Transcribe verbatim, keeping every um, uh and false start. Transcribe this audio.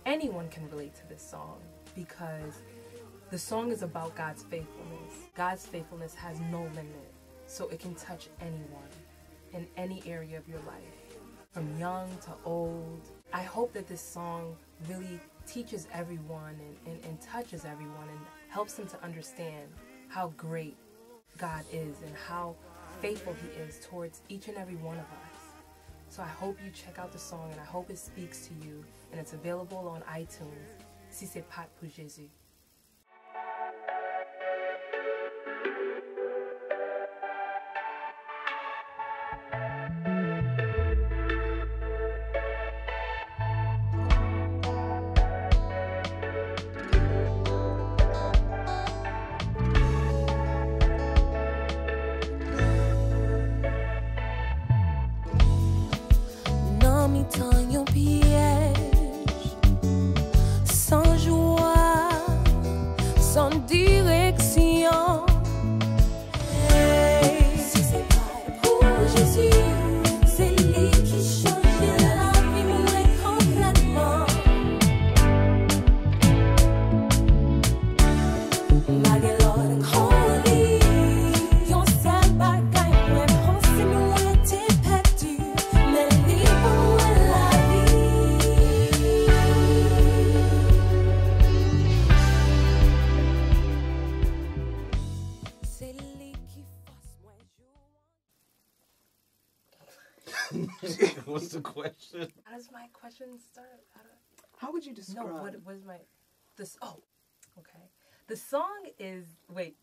Anyone can relate to this song because the song is about God's faithfulness. God's faithfulness has no limit, so it can touch anyone in any area of your life, from young to old. I hope that this song really teaches everyone and, and, and touches everyone and helps them to understand how great God is and how faithful He is towards each and every one of us. So I hope you check out the song and I hope it speaks to you. And it's available on iTunes. Si se pa t pou Jezi. Nan mitan yon pyèj, san jwa, san direksyon. Hey, si se pa t pou Jezi, se li ki chanje lavi mwen konplètman. M pa gen lòt ankò li. Yon sèl bagay mwen panse mwen te pèdi, men li ban mwen lavi. Se li ki fòs mwen jou. What's the question? How does my question start? I don't, How would you no, describe? What was my this? Oh, okay. The song is wait.